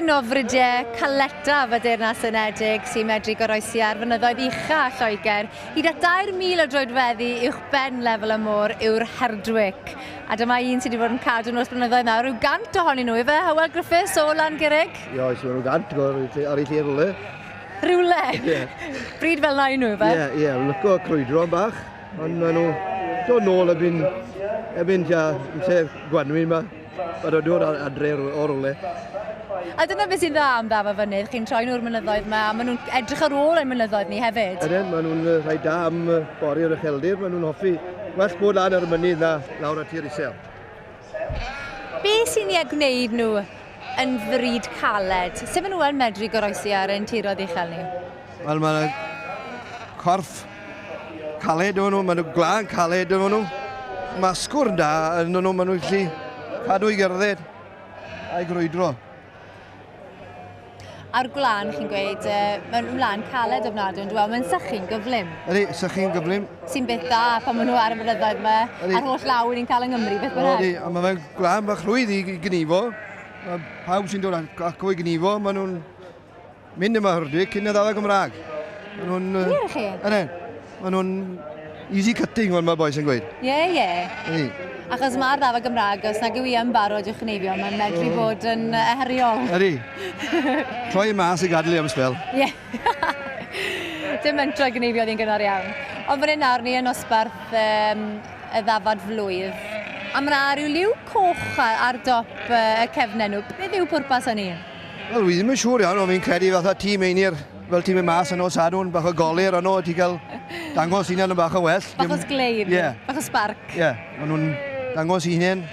Un o fridiau caletaf y Deyrnas Unedig sy'n medru goroesi ar fynyddoedd ucha Lloegr, hyd at 3,000 o droedfeddi uwchben lefel y môr yw'r Herdwick. A dyma un sydd wedi bod yn cadw nhw ers blynyddoedd nawr, rhyw gant ohonyn nhw, ife Hywel Griffiths o Langurig? Ie, oes, mae nhw gant ar ei lle rhywle. Rhywle? Ie. Bryd fel na i nhw, ife? Ie, ie, lyco crwydro bach, ond maen nhw dod nôl erbyn, erbyn tua amser gwanwyn yma. Maen nhw'n dod adre o rywle. A dyna beth sy'n dda am ddaf fynydd, chi'n troi nhw'r mynyddoedd yma, a maen nhw'n edrych ar ôl ein mynyddoedd ni hefyd. Ydyn, maen nhw'n rhai da am bori yr ucheldir, maen nhw'n hoffi well bod lan ar y mynydd na lawr ar tir isel. Be sy'n eu gwneud nhw yn fryd caled? Sut maen nhw yn medru goroesi ar ein tiroedd uchel ni? Wel, mae corff caled efo nhw, maen nhw glân caled efo nhw. Mae sgwrn da yn nhw, maen nhw'n gallu cadw i gerdded a'i grwydro. A'r gwlân, chi'n gweud, uh, mae'n wlân caled ofnadwy, ond wel, mae'n sychu'n gyflym. Ydy, sychu'n gyflym. Sy'n beth da pan maen nhw ar y mynyddoedd yma, a'r holl law ni'n cael yng Nghymru, beth bynnag. Ydy, a mae fe'n gwlân bach rhwydd i gnifo. Mae pawb sy'n dod acw i gnifo, maen nhw'n mynd yma hyrdu cyn y ddafad Gymraeg. Maen nhw'n... Wir i chi? Ydy. Maen nhw'n easy cutting, fel mae boys yn gweud. Ie, ie. Ydy. Achos mae'r ddafad Gymraeg, os nag yw i yn barod i'w chneifio, mae'n medru bod yn heriol. Ydy. Troi e mas i gadw i am sbel. Ie. Dim mentro gneifio ddi'n gynnar iawn. Ond fan hyn nawr, ni yn nosbarth um, y ddafad flwydd. A mae yna rhyw liw coch ar dop y cefnau nhw. Beth yw pwrpas hynny? Wel, wi ddim yn siŵr iawn, ond fi'n credu fatha tîm Einir, fel ti'n mynd mas yn nos Sadwrn, bach o golir yno, ti'n cael dangos hunan yn bach yn well. Bach o sglein, yeah. bach o sparc. Ie, yeah, maen nhw'n dangos hunain.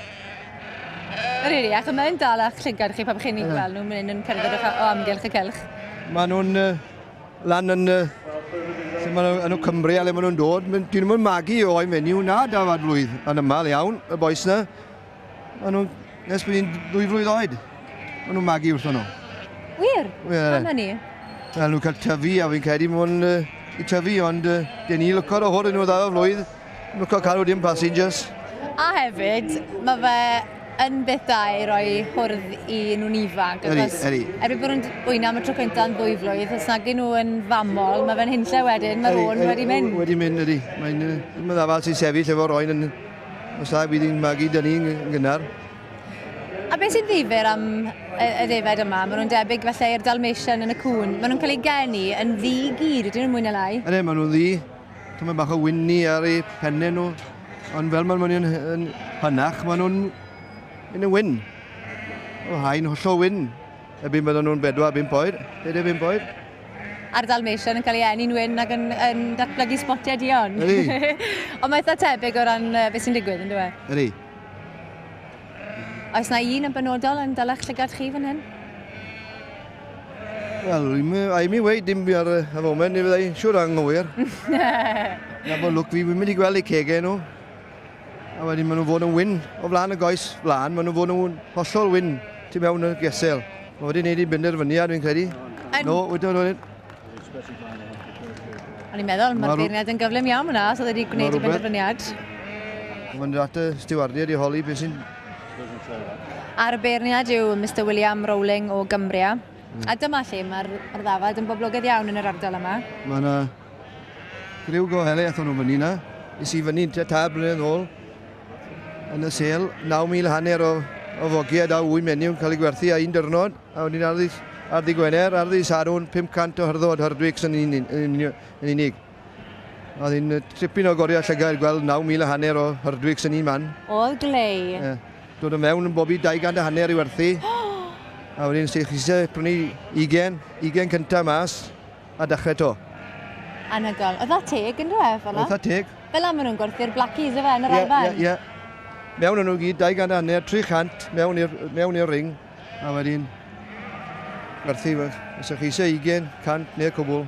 Yr unig, ac mae'n dal a'ch llygad chi pan chi'n yeah. gweld nhw'n mynd yn cerdded o amgylch y cylch. Maen nhw'n uh, lan yn, uh, lle maen nhw, yn y Cymru a le maen nhw'n dod. Dyn nhw'n magu o oen fenyw na dafad flwydd yn ymal iawn, y boes na. Maen nhw'n, nes bod hi'n ddwy flwydd oed, maen nhw'n magu wrthon nhw. Wir? Wir. Pam hynny? Wel, nhw'n cael tyfu, a fi'n credu mwyn uh, i tyfu, ond uh, dyn ni lwcio'r ochr yn nhw dda o flwydd, lwcio cadw dim passengers. A hefyd, mae fe yn beth da i roi hwrdd i nhw'n ifanc. Ydy, ydy. Erbyn bod nhw'n wyna am y tro cyntaf yn ddwy flwydd, os nag nhw yn famol, mae fe'n hunlle wedyn, mae'r ôn wedi mynd. Wedi mynd, ydy. Mae'n uh, ddafad sy'n sefyll efo'r oen yn Os da, bydd hi'n magu dyn ni'n gynnar. A beth sy'n ddifyr am y, y ddefaid yma, maen nhw'n debyg falle i'r Dalmatian yn y cŵn. Maen nhw'n cael eu geni yn ddu gyd, ydyn nhw'n mwy na lai? Ydyn, maen nhw'n ddu. Tyma bach o wynni ar eu pennau nhw. Ond fel maen nhw'n yn hynach, maen nhw'n yn y wyn. O haen hollol wyn. Erbyn bydden nhw'n bedwar, bump oed, pedair, bump oed. A'r Dalmatian yn cael ei eni'n wyn ac yn, yn datblygu sbotiau duon. Ydy. Ond mae eitha tebyg o ran uh, beth sy'n digwydd, yn dweud? Ydy. Oes na un yn benodol yn dal eich llygad chi fan hyn? Wel, a i mi weid dim fi ar y foment, ni fyddai siŵr anghywir. Na bod lwc fi, fi'n mynd i gweld eu cegau nhw. A wedyn maen nhw'n fod yn wyn o flaen y goes flaen, maen nhw'n fod yn hollol wyn tu mewn y gesel. Mae wedi gwneud i benderfyniad, fi'n credu. Yn... No, wedyn, wedyn. O'n i'n meddwl, mae'r beirniad yn gyflym iawn yna, os oedd wedi gwneud i benderfyniad. Mae'n dod at y stiwardiad i holi beth sy'n... A'r beirniad yw Mr William Rowling o Gymbria. Mm. A dyma lle mae'r ma ddafad yn boblogaidd iawn yn yr ardal yma. Mae yna Griw go helaeth o'n nhw fyny 'na. Es i fyny tua tair blynedd nôl yn y sêl, 9,000 hanner o, o fogiad a wy menyw yn cael eu gwerthu a un dyrnod, a wedyn ar ddydd, ar ddydd Gwener, ar ddydd Sadwrn, 500 o hyrddod Herdwicks yn, un, yn, yn unig. Oedd hi'n tripyn o goriad llygaid gweld 9,000 a hanner o Herdwicks yn un man. Oedd glei. Yeah. Dod o mewn yn bobi 200 a hanner i werthu. A wedyn, si chi eisiau prynu 20, 20 cyntaf mas, a dechrau to. Anhygoel. Oedd that teg yn dweud fel 'na? Eitha teg. Fel 'na maen nhw'n gwerthu'r blackies ife yn yr Alban? Ie, ie, ie. Mewn yn nhw gyd, 200 hanner, 300 mewn i'r mewn i'r ring, a wedyn gwerthu, os ych chi eisiau 20, 100 neu'r cwbl.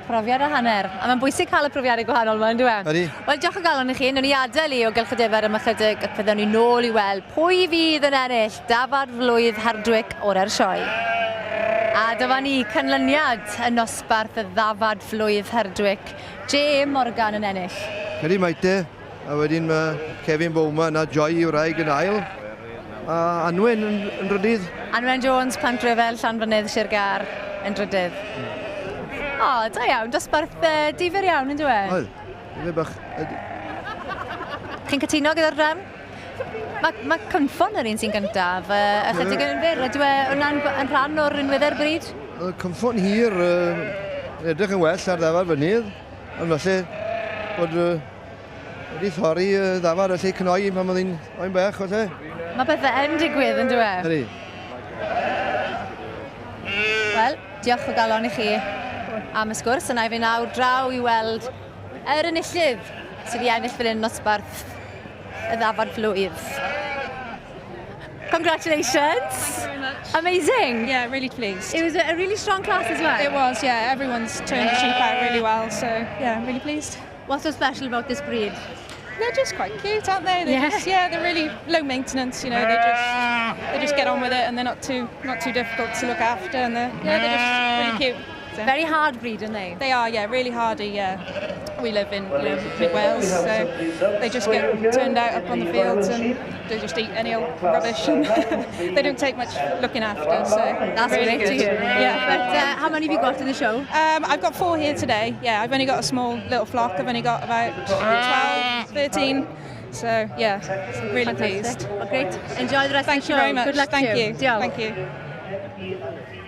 Profiad a hanner. A mae'n bwysig cael y profiadau gwahanol yma, yndyw e? Ydy. Wel, diolch o galon i chi. Newn ni adael i o Gylch y Defaid am ychydig ac fyddwn ni nôl i weld pwy fydd yn ennill dafad flwydd Hardwick o'r sioe. A dyma ni, canlyniad y nosbarth y ddafad flwydd Hardwick. J Morgan yn ennill. Credu mai te, a wedyn mae Kevin Bowman a Joy i wraig yn ail, a Anwen yn, yn rydydd. Anwen Jones, Pantryfel, Llanfynydd, Sir Gâr, yn drydydd. O, da iawn, dosbarth difyr iawn, yn dweud? Oedd, difyr bach. Chi'n cytuno gyda'r drefn? Mae cynffon yr un sy'n gyntaf, ychydig yn fyr, ydyw e hwnna'n yn rhan o'r rinweddau'r bryd? Cynffon hir, edrych yn well ar ddafad fynydd, ond falle bod wedi thorri ddafad felly cnoi pan oedd hi'n oen bach, falle. Mae pethau yn digwydd, yn dweud? Ydy. Wel, diolch o galon i chi am y sgwrs. Yna i fi nawr draw i weld yr enillydd sydd wedi ennill fan hyn nosbarth y ddafad flwydd. Congratulations! Thank you very much. Amazing! Yeah, really pleased. It was a really strong class as well. It was, yeah. Everyone's turned the sheep out really well, so yeah, really pleased. What's so special about this breed? They're just quite cute, aren't they? They're Yeah. Just, yeah, they're really low maintenance. You know, they just get on with it, and they're not too difficult to look after, and they're just really cute. So. Very hard breed, aren't they? They are, yeah, really hardy. Yeah, we live in mid Wales, so they just get turned out up on the fields and they just eat any old rubbish, and they don't take much looking after. So That's really great good. to hear. Yeah. But how many have you got in the show? I've got four here today. Yeah, I've only got a small little flock. I've only got about 12, 13. So yeah, really pleased. Well, great. Enjoy the rest Thank of the you show. very much. Good luck Thank to you. you. Diolch. Thank you.